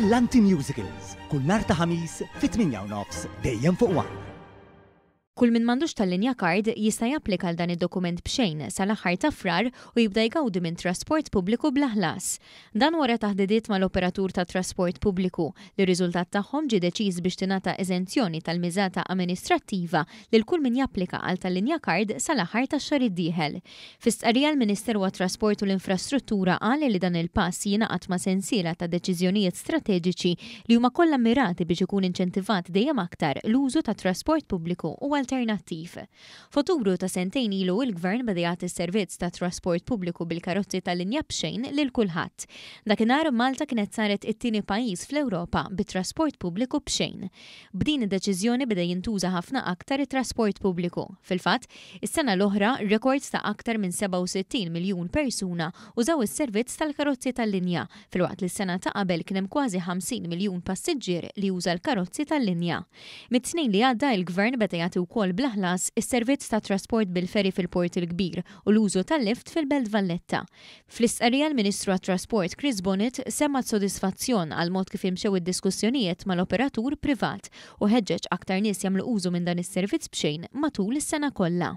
Brillanti Musicals, kull nhar ta' Ħamis fit-8 u nofs dejjem fuq One. Kull min m'għandux tal-linja card jista' japplika għal dan id-dokument b'xejn sal-aħħar ta' Frar u jibda jgawdi minn trasport pubbliku bla ħlas. Dan wara taħdidiet mal-operatur ta' trasport pubbliku li r-riżultat tagħhom ġie deċiż biex tingħata eżenzjoni tal-miżata amministrattiva lil kull min japplika għal tal-linja card sal-aħħar tax-xahar id-dieħel. Fi stqarrija, l-Ministeru għat-Trasport u l-Infrastruttura qal li dan il-pass jingħaqad ma' sensiela ta' deċiżjonijiet strateġiċi li huma kollha mirati biex ikun inċentivat dejjem aktar l-użu ta' trasport pubbliku u alternattiv. F'Ottubru ta' sentejn ilu, il-Gvern beda jagħti s-servizz ta' trasport pubbliku bil-karozzi tal-linja b'xejn lil kulħadd. Dakinhar Malta kienet saret it-tieni pajjiż fl-Ewropa bit-trasport pubbliku b'xejn. B'din id-deċiżjoni beda jintuża ħafna aktar it-trasport pubbliku. Fil-fatt, is-sena l-oħra rekord ta' aktar minn 67 miljun persuna użaw is-servizz tal-karozzi tal-linja, filwaqt li s-sena ta' qabel kien hemm kważi 50 miljun passiġġier li uża l-karozzi tal-linja. Mit-Tnejn li għadda, il-Gvern beda jagħti wkoll bla ħlas is-servizz ta' trasport bil-ferry fil-Port il-Kbir u l-użu tal-lift fil-Belt Valletta. Fl-istqarrija, l-Ministru għat-Trasport Chris Bonett semma sodisfazzjon għal mod kif imxew id-diskussjonijiet mal-operatur privat u ħeġġeġ aktar nies jagħmlu użu minn dan is-servizz b'xejn matul is-sena kollha.